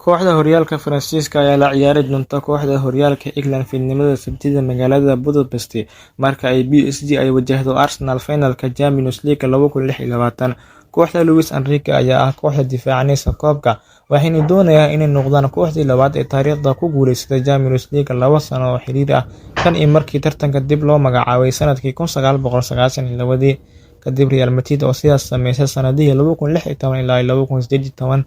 Kooxda horyaalka Faransiiska ayaa la ciyaari doonta kooxda horyaalka England fiidnimada Sabtida magaalada Budapest marka ay PSG ay wajahdo Arsenal finalka Champions League 2026. Kooxda Luis Enrique ayaa ah kooxda difaacanaysa koobka, waxayna doonayaan inay noqdaan kooxdii labaad ee taariikhda ku guuleysata Champions League 2 sano oo xiriir ah tan iyo markii tartanka dib loo magacaabay sanadkii 1992, kadib Real Madrid oo sidaas sameysay sanadihii 2016 ilaa 2018.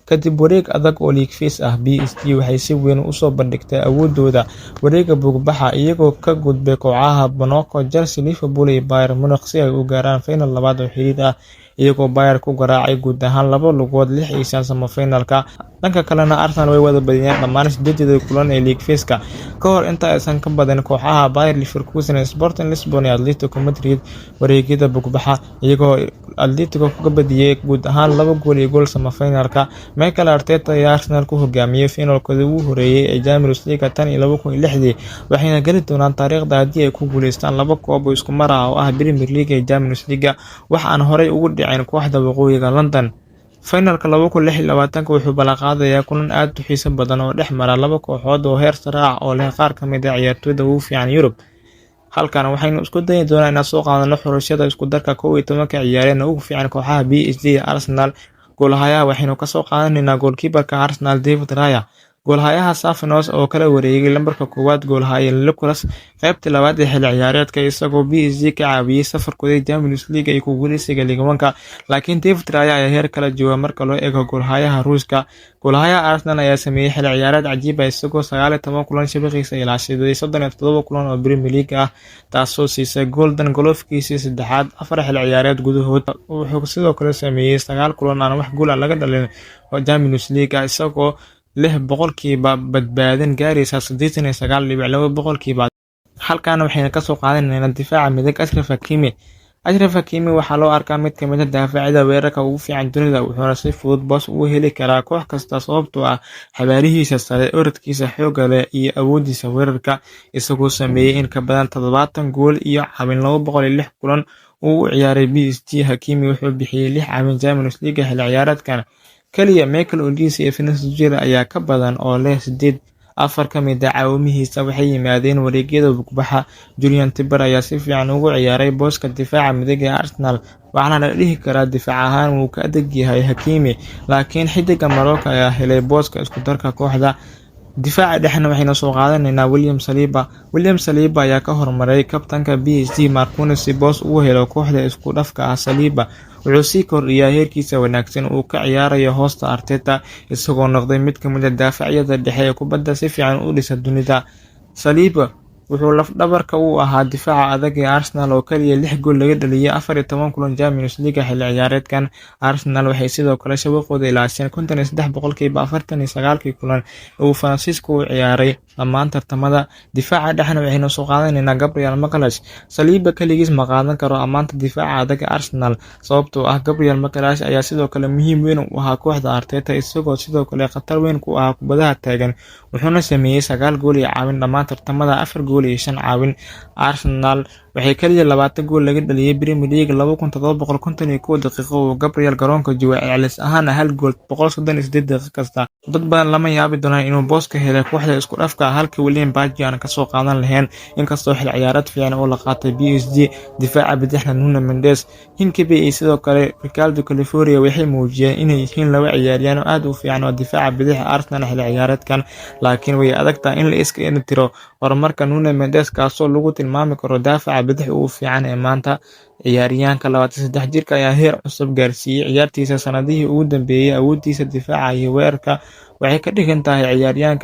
Kadib wareeg adag oo league phase ah, PSG waxay si weyn u soo bandhigtay awoodooda wareegga bug-baxa, iyagoo ka gudbay kooxaha Monaco, Chelsea, Liverpool iyo Bayern Munich si ay u gaaraan final labaad oo xiriir ah, iyagoo Bayern ku garaacay guud ahaan 2 lugood 6-5 semi-finalka. Dhanka kalena, Arsenal way wada badiyeen dhammaan sideedii kulan ee league phase-ka ka hor inta aysan ka badin kooxaha Bayer Leverkusen, Sporting Lisbon iyo Atletico Madrid wareegyada bug-baxa, iyagoo Atletico kaga badiyay guud ahaan 2-1 semi-finalka. Mikel Arteta ayaa Arsenal ku hogaamiyay finalkoodii ugu horeeyay ee Champions League tan iyo 2006-dii, waxayna geli doonaan taariikhda haddii ay ku guuleystaan laba koob oo isku mar ah oo ah Premier League iyo Champions League, wax aan horey ugu dhicin kooxda Waqooyiga London. Finalka 2026 wuxuu ballanqaadayaa kulan aad u xiiso badan oo dhex mara laba kooxood oo heer sare ah oo leh qaar ka mid ah ciyaartoyda ugu fiican Yurub. Halkan waxaynu isku dayi doonaa inaan soo qaadano xulashada isku darka 11-ka ciyaaryahan ugu fiican kooxaha PSG iyo Arsenal. Goolhayaha waxaynu kasoo qaadanaynaa goalkeeperka Arsenal, David Raya. Goolhayaha Safinos oo kala wareegay lambarka koowaad goolhaye Nicolas qaybtii labaad ee xilli ciyaareedka, isagoo PSG ka caawiyay safarkooda Champions League iyo ku guuleysiga Ligue 1. Laakiin David Raya ayaa heer kala jooga marka loo eego goolhayaha Ruushka. Goolhayaha Arsenal ayaa sameeyay xilli ciyaareed cajiib ah, isagoo 19 kulan shabaqiisa ilaashaday 37 kulan oo Premier League ah, taasoo siisay Golden Glove-kiisii saddexaad 4 xilli ciyaareed gudahood. Wuxuu sidoo kale sameeyay 9 kulan aan wax gool ah laga dhalin oo Champions League ah, isagoo leh boqolkiiba badbaadin gaaraysa 89.2%. Halkan waxayna kasoo qaadanaynaa difaaca midig, Achraf Hakimi. Achraf Hakimi waxaa loo arkaa mid ka mid ah daafacyada weerarka ugu fiican dunida, wuxuuna si fudud boos ugu heli karaa koox kasta sababtoo ah xawaarihiisa sare, orodkiisa xoogga leh iyo awooddiisa weerarka, isagoo sameeyay in ka badan 70 gool iyo caawin 206 kulan oo uu u ciyaaray PSG. Hakimi wuxuu bixiyay lix caawin Champions League xilli ciyaareedkan. Kaliya Michael Olise iyo Vinicius Junior ayaa ka badan oo leh sideed. Afar ka mid ah caawimihiisa waxay yimaadeen wareegyada bugbaxa. Jurrien Timber ayaa si fiican ugu ciyaaray booska difaaca midig ee Arsenal, waxaana la dhihi karaa difaac ahaan wuu ka adag yahay Hakimi, laakiin xiddiga Morocco ayaa helay booska isku darka kooxda. Difaaca dhexena waxaynu soo qaadanaynaa William Saliba. William Saliba ayaa ka hormaray kabtanka PSG Marquinhos si boos ugu helo kooxda isku dhafka ah. Saliba wuxuu sii kordhiyaa heerkiisa wanaagsan uu ka ciyaarayo hoosta Arteta, isagoo noqday mid ka mid ah daafacyada dhexe ee kubadda si fiican u dhisa dunida. Saliba wuxuu laf-dhabarka u ahaa difaaca adag ee Arsenal oo kaliya lix gool laga dhaliyay 14 kulan Champions League xilli ciyaareedkan. Arsenal waxay sidoo kale shabaqooda ilaasheen 53% 49-kii kulan ee uu Faransiisku u ciyaaray dhammaan tartamada. Difaaca dhexena waxaynu soo qaadanaynaa Gabriel Magalhaes. Saliba kaligiis ma qaadan karo ammaanta difaaca adag ee Arsenal, sababtoo ah Gabriel Magalhaes ayaa sidoo kale muhiim weyn u ahaa kooxda Arteta, isagoo sidoo kale khatar weyn ku ahaa kubadaha taagan, wuxuuna sameeyay 9 gool iyo caawin dhammaan tartamada, 4 gool iyo 5 caawin. Arsenal waxay kaliya 20 gool laga dhaliyay Premier League 2751 daqiiqo uu Gabriel garoonka joogay, celcelis ahaan hal gool 138 daqiiqo kasta. Dad badan lama yaabi doonaan inuu booska helay kooxda isku dhafka ah halkii William Pacho aan kasoo qaadan lahayn, inkastoo xil ciyaareed fiican oo la qaatay PSG. Difaaca bidixna, Nuno Mendes, Hincapie iyo sidoo kale Riccardo Calafiori waxay muujiyeen inay yihiin laba ciyaaryahan oo aad u fiican oo difaaca bidix Arsenal xilli ciyaareedkan, laakiin way adag tahay in la iska indho horumarka Nuno Mendes, kaasoo lagu tilmaami karo daafaca bidix ugu fiican ee maanta. Ciyaaryahanka 23 jirka ayaa heer cusub gaarsiiyay ciyaartiisa sanadihii ugu dambeeyay. Awoodiisa difaaca iyo weerarka waxay ka dhigan tahay ciyaaryahan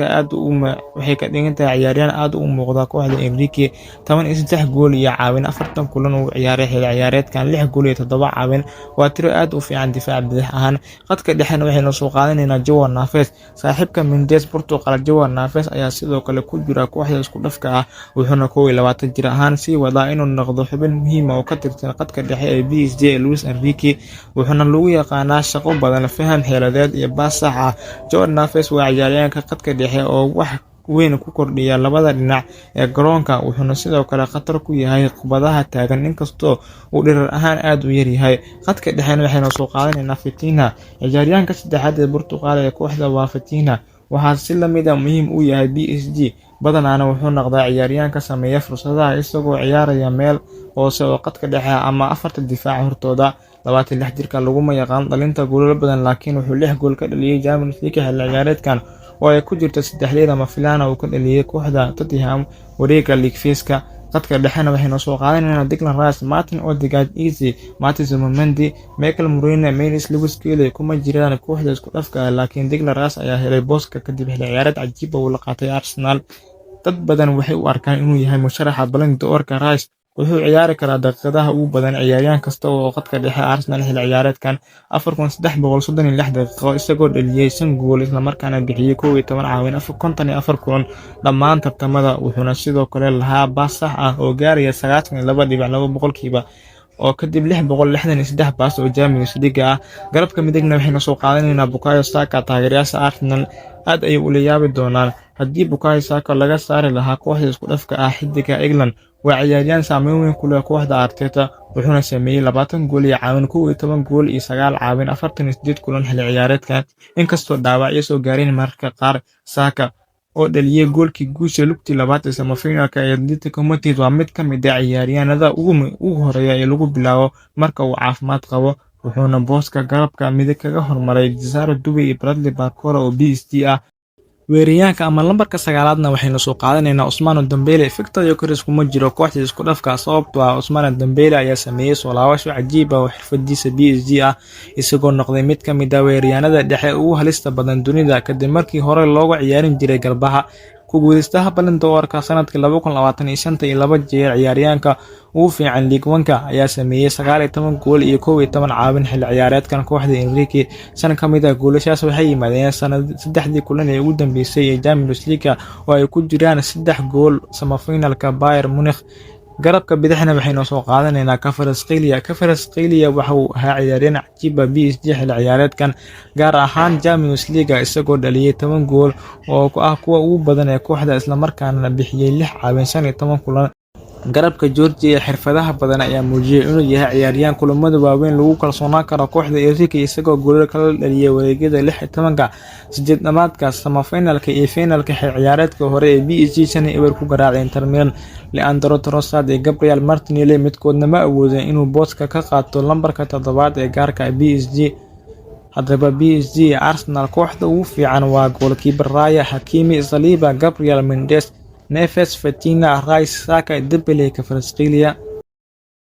aad u muuqda kooxda Enrique. 13 gool iyo caawin 40 kulan uu ciyaaray xilli ciyaareedkan, 6 gool iyo 7 caawin waa tiro aad u fiican difaaca bidix ahaan. Khadka dhexena waxaynu soo qaadanaynaa Joao Neves. Saaxiibka Mendes, Portugal Joao Neves ayaa sidoo kale ku jira kooxda isku dhafka ah, wuxuuna 21 jir ahaan sii wadaa inuu noqdo xubin muhiim ah oo ka tirsan khadka dhexe ee PSG ee Luis Enrique, wuxuuna lagu yaqaanaa shaqo badan, faham xeeladeed iyo baas sax ah. Joao Neves waa ciyaaryahanka khadka dhexe oo wax weyn ku kordhiya labada dhinac ee garoonka, wuxuuna sidoo kale khatar ku yahay kubadaha taagan inkastoo uu dherer ahaan aad u yar yahay. Khadka dhexena waxaynu soo qaadanaynaa Vitinha. Ciyaaryahanka saddexaad ee Portugal ee kooxda waa Vitinha. Waxaa si la mid ah muhiim u yahay PSG, badanaana wuxuu noqdaa ciyaaryahanka sameeya fursadaha isagoo ciyaaraya meel hoose oo khadka dhexe ama afarta difaac hortooda. 26 jirka laguma yaqaan dhalinta goolal badan, laakiin wuxuu 6 gool ka dhaliyay Champions League xilli ciyaareedkan oo ay ku jirto saddexleed lama filaan ah uu ka dhaliyay kooxda Tottenham wareegga League Phase-ka. Khadka dhexena waxaynu soo qaadanaynaa Declan Rice, Martin Odegaard, Eze, Martin Zubimendi, Mikel Merino, Myles Lewis-Skelly kuma jiraan kooxda isku dhafka ah, laakiin Declan Rice ayaa helay booska kadib xilli ciyaareed cajiib ah oo uu la qaatay Arsenal. Dad badan waxay u arkaan inuu yahay musharaxa Ballon d'Or-ka. Rice wuxuu ciyaari karaa daqiiqadaha ugu badan ciyaaryahan kasta oo khadka dhexe Arsenal xilli ciyaareedkan, 4336 daqiiqo, isagoo dhaliyay 5 gool isla markaana bixiyay 11 caawin 54 kulan dhammaan tartamada. Wuxuuna sidoo kale lahaa baas sax ah oo gaaraya 92.2% oo kadib 663 baas oo Champions League ah. Garabka midigna waxaynu soo qaadanaynaa Bukayo Saka. Taageerayaasha Arsenal aad ayay ula yaabi doonaan haddii Bukayo Saka laga saari lahaa kooxda isku dhafka ah. Xiddiga England waa ciyaaryahan saameyn weyn ku leh kooxda Arteta, wuxuuna sameeyay 20 gool iyo caawin 11 gool iyo 9 caawin 48 kulan xilli ciyaareedkan, inkastoo dhaawacyo soo gaareen mararka qaar. Saka oo dhaliyay goolkii guusha lugtii labaad ee semi-finalka ee Atletico Madrid waa mid ka mid ah ciyaaryahanada ugu horeeya ee lagu bilaabo marka uu caafimaad qabo, wuxuuna booska garabka midig kaga hormaray Desire Doue iyo Bradley Barcola oo PSG ah. Weeraryahanka ama lambarka sagaalaadna waxaynu soo qaadanaynaa Ousmane Dembele. Victor Gyökeres kuma jiro kooxda isku dhafka sababtoo ah Ousmane Dembele ayaa sameeyay soo laabasho cajiib ah oo xirfadiisa PSG ah, isagoo noqday mid ka mid ah weeraryahanada dhexe ugu halista badan dunida kadib markii hore looga ciyaarin jiray garbaha. Ku guuleystaha Ballon d'Or-ka sanadkii 2025 iyo laba jeer ciyaaryahanka ugu fiican Ligue 1-ka ayaa sameeyay 19 gool iyo 11 caawin xilli ciyaareedkan kooxda Enrique. Shan ka mid ah goolashaas waxay yimaadeen saddexdii kulan ee ugu dambeysay ee Champions League oo ay ku jiraan saddex gool semi-finalka Bayern Munich. Garabka bidixna waxaynu soo qaadanaynaa Kvaratskhelia. Kvaratskhelia waxa uu ahaa ciyaaryahan cajiib ah PSG xilli ciyaareedkan, gaar ahaan Champions League, isagoo dhaliyay 10 gool oo ah kuwa ugu badan ee kooxda isla markaana bixiyay 6 caawin 15 kulan. Garabka Georgia ee xirfadaha badan ayaa muujiyay inuu yahay ciyaaryahan kulamada waaweyn lagu kalsoonaan karo kooxda Enrique, isagoo goolal kala dhaliyay wareegyada 16-ka, sideed dhamaadka, semi-finalka iyo finalka xilli ciyaareedkii hore ee PSG 5-0 ku garaacay Inter Milan. Leandro Trossard iyo Gabriel Martinelli midkoodna ma awoodin inuu booska ka qaato lambarka toddobaad ee gaarka ah PSG. Haddaba PSG iyo Arsenal kooxda ugu fiican waa goalkeeper Raya, Hakimi, Saliba, Gabriel, Mendes, Neves, Vitinha, Rice, Saka, Dembele, Kvaratskhelia.